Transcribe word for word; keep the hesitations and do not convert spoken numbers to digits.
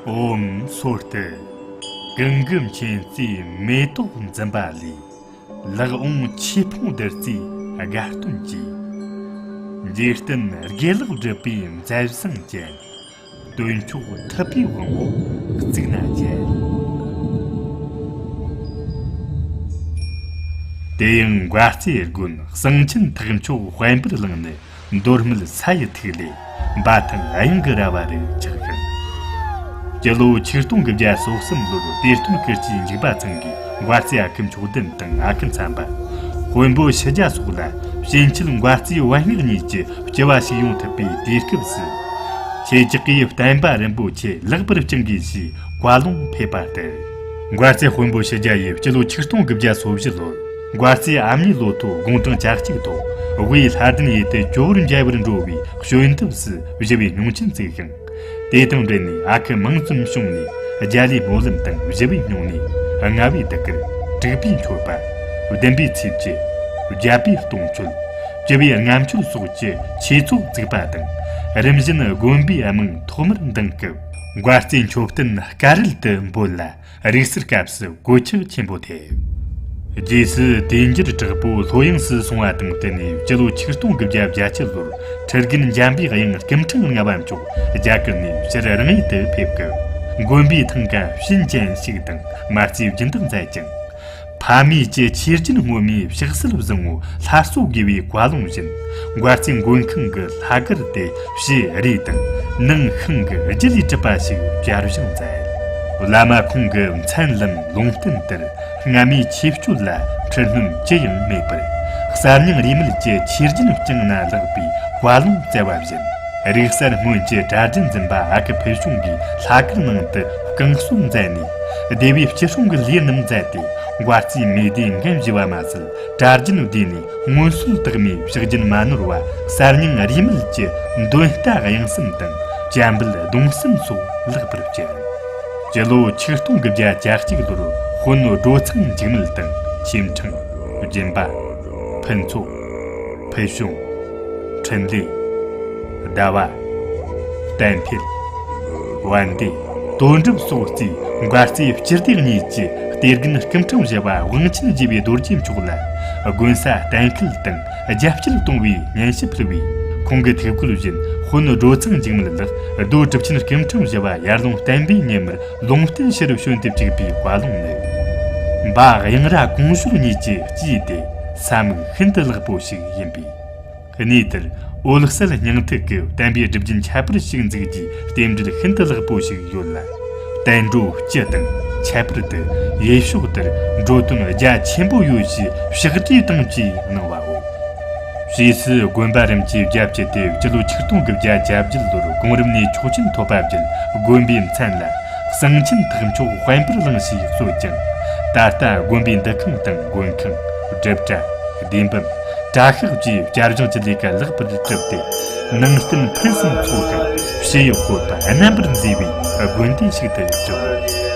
ཨོཾ་སྭསྟི། གང་གི་མཁྱེན་བརྩེའི་མེ་ཏོག་འཛིན་པ་ལས། ལག་འོང་ཆོས་ཕུང་བདུད་རྩིའི་དགའ་སྟོན་གྱིས། འཇིག་རྟེན་དགེ་ལེགས་སྒྲུབ་པའི་མཛད་བཟང་ཅན། སྟོན་མཆོག་ཐུབ་པའི་དབང་པོ་གཙུག་ན་མཇལ། དེ་ཡང་མགར་རྩེ་དགོན་གསང་ཆེན་ཐེག་མཆོག་དཔལ་འབར་གླིང་ནི། མདོ་སྨད་ས་ཡི་ཐིག་ལེ། འབའ་ཐང་གཡང་གི་ར་བ་རུ་ཆགས་ཤིང་། སྤྱི་ལོ་ཆིག་སྟོང་དགུ་བརྒྱ་སོ་གསུམ་ལོར་དེ་སྟོན་ཀིརྟི་འཇིགས་པ་ཚང་གིས་མགར་རྩེ་ཨ་ཁུ་མཆོག་ལྡན་དང་ཨ་ཁུ་མཚམས་པ། དཔོན་པོ་ཕྱི་རྒྱལ་སོགས་ལ་ཕྱིན་ཆད་མགར་རྩེའི་བན་སྔགས་གཉིས་ཀྱི་སྤྱི་བ་ཞིག་ཡོང་ཐུབ་པའི་དུས་སྐབས་སུ། ཁྱེད་ཅག་གིས་བསྟན་པ་རིན་པོ་ཆེ་ལེགས་པར་བསྐྱང་དགོས་ཞེས་བཀའ་ལུང་ཕེབས་པ་ལྟར། མགར་རྩེ་དཔོན་པོ་ཕྱི་རྒྱལ་ཡིས་སྤྱི་ལོ་ཆིག་སྟོང་དགུ་བརྒྱ་སོ་བཞི་ལོར། མགར་རྩེའི་ཨ་མྱེས་ལོ་ཐོ་དགུང་གྲངས་གྱ་གཅིག་ཐོག་དབུས་ལྷ་ལྡན་ཡུལ་དུ་ཇོ་བོར་མཇལ་བར་འགྲོ་བའི་བྱོན་ཐབས་སུ་ཞི་བའི་སྙུང་ཆེན་བཙུགས་ཤིང་། དེ་དང་འབྲེལ་ནས་ཨ་ཁུ་མང་ཙམ་བྱུང་ནས་རྒྱ་ལས་སྨོན་ལམ་དང་ཞི་བའི་སྙུང་གནས། ལྔ་བའི་ཟླུ་གར། དྲུག་པའི་མཆོད་པ། བདུན་པའི་ཚེས་བཅུ། བརྒྱད་པའི་སྟོང་མཆོད། བཅུ་པའི་ལྔ་མཆོད་སོགས་ཀྱི་ཆོས་ཚོགས་བཙུགས་པ་དང་། རིམ་བཞིན་དགོན་པའི་དམངས་ཐོག་མར་འདེང་སྐབས། མགར་རྩེའི་མཆོད་རྟེན་སྐ་རལ་དུ་འབོད་ལ། རིག་གསར་སྐབས་སུ་གོད་ཆག་ཆེན་པོ་ཐེབས། རྗེས་སུ་དུས་འགྱུར་དྲག་པོ་ལྷོད་ཡངས་སུ་སོང་བ་དང་བསྟུན་ནས། སྤྱི་ལོ་ཆིག་སྟོང་དགུ་བརྒྱ་བརྒྱད་ཅུ་ལོར་ཁྲི་རྒན་འཇམ་པའི་དབྱངས་སྐུ་ཕྲེང་ལྔ་པ་མཆོག་རྒྱ་གར་ནས་ཕྱིར་རང་ཡུལ་དུ་ཕེབས་སྐབས། དགོན་པའི་ཐང་ག་བྱིན་ཅན་ཞིག་དང་མ་རྩའི་སྦྱིན་བདག་མཛད་ཅིང་། ཕ་མེས་ཀྱི་ཆོས་སྦྱིན་སྔོན་མའི་ཕྱག་སྲོལ་བཟང་བོ་སླར་གསོ་དགོས་པའི་བཀའ་ལུང་བཞིན། མགར་རྩེ་མགོན་ཁང་གི་ལྷ་སྒར་དེ་ཕྱི་རས་དང་ནང་ཤིང་གི་རྒྱུ་ལས་གྲུབ་པ་ཞིག་བསྐྱར་བཞེངས་མཛད། བླ་མ་ཁོང་གི་མཚན་ལམ་ལུང་བསྟན་ལྟར། སྔ་མའི་ཆོས་སྤྱོད་ལ་འཁྲུལ་སྣོན་ཅི་ཡང་མེད་པར། གསར་རྙིང་རིས་མེད་ཀྱི་ཆོས་སྦྱིན་བསྐྱངས་ན་ལེགས་པའི་བཀའ་ལུང་སྩལ་བ་བཞིན། རིག་གསར་སྔོན་གྱི་གྲྭ་སྒྲིག་འཛིན་པ་ཨ་ཁུ་ཕུལ་བྱུང་གིས་ལྷ་སྒར་ནང་དུ་བསྐང་གསོ་མཛད་ནས། སྡེ་བའི་སྤྱི་སྲུང་གི་ལས་རྣམས་མཛད་དེ། མགར་རྩེའི་མེས་སྡེ་འགན་བཞེས་པ་མ་ཟད། གྲྭ་རྒྱུན་བསྡུས་ནས་སྔོན་སྲོལ་དག་མའི་ཕྱག་རྒྱུན་མ་ནོར་བ། གསར་རྙིང་རིས་མེད་ཀྱི་འདོན་རྟ་དབྱངས་གསུམ་དང་། བཅའ་འབུལ་གདུང་གསུམ་སོགས་ལེགས་པར་བསྐྱལ། སྤྱི་ལོ་ཆིག་སྟོང་དགུ་བརྒྱ་གྱ་གཅིག་ལོར་དཔོན་སྒྲོ་ཚང་འཇིགས་མེད་དང་། ཆེ་ཕྲེང་། སྦྱིན་པ། ཕུན་ཚོགས། ཕུལ་བྱུང་། འཕྲིན་ལས། ཟླ་བ། བསྟན་འཕེལ། བན་དེ། དོན་གྲུབ་སོགས་བརྩིས། མགར་རྩེའི་སྤྱི་སྡེ་གཉིས་ཀྱི་སྡེ་དགོན་སྐུ་ཕྲེང་བཞི་པ་དབང་ཆེན་རྒྱས་པའི་རྡོ་རྗེ་མཆོག་ལ་དགོན་ས་གཏན་འཁེལ་དང་རྒྱ་བསྐྱེད་གཏོང་བའི་སྙན་ཞུ་ཕུལ་བས། ཁོང་གི་ཐུགས་བཀོད་བཞིན་དཔོན་སྒྲོ་ཚང་འཇིགས་མེད་ལགས་རྡོ་གྲུབ་ཆེན་སྐུ་ཕྲེང་བཞི་པ་ཡར་ལུང་བསྟན་པའི་ཉི་མར་ལུང་བསྟན་ཞུ་རུ་བྱོན་ཏེ་བཅུག་པའི་བཀའ་ལུང་ནི། འབའ་གཡང་ར་གོང་ཞོལ་གཉིས་ཀྱི་སྤྱི་དེ་ས་མིག་ཤིན་ཏུ་ལེགས་པོ་ཞིག་ཡིན་པས། གནས་དེར་འོད་གསལ་སྙིང་ཐིག་གི་བསྟན་པའི་སྒྲུབ་རྒྱུན་ཁྱད་པར་ཞིག་འཛུགས་རྒྱུའི་རྟེན་འབྲེལ་ཤིན་ཏུ་ལེགས་པོ་ཞིག་ཡོད་ལ། བསྟན་འགྲོ་སྤྱི་དང་ཁྱད་པར་དུ་ཡུལ་ཕྱོགས་དེར་འགྲོ་དོན་རྒྱ་ཆེན་པོ་ཡོད་ཞེས་ཕྱག་བྲིས་དང་བཅས་གནང་བའོ། ཕྱིས་སུ་དགོན་པ་རིམ་གྱིས་རྒྱ་བསྐྱེད་དེ། སྤྱི་ལོ་ཆིག་སྟོང་དགུ་བརྒྱ་གྱ་བརྒྱད་ལོར་གོང་རིམ་ནས་ཆོག་མཆན་ཐོབ་པ་བརྒྱུད། དགོན་པའི་མཚན་ལ་གསང་ཆེན་ཐེག་མཆོག་དཔལ་འབར་གླིང་ཞེས་གསོལ་ཅིང་། ད་ལྟ་དགོན་པའི་འདུ་ཁང་དང་མགོན་ཁང་། སྒྲུབ་གྲྭ། བདེ་འབུམ། གྲྭ་ཤག་བཅས་བསྐྱར་བཞེངས་ཀྱི་ལས་ཀ་ལེགས་པར་གྲུབ་སྟེ། ནང་རྟེན་ཕུན་སུམ་ཚོགས་ཤིང་ཕྱི་ཡི་བཀོད་པ་རྣམ་པར་མཛེས་པའི་དགོན་སྡེ་ཞིག་ཏུ་གྱུར།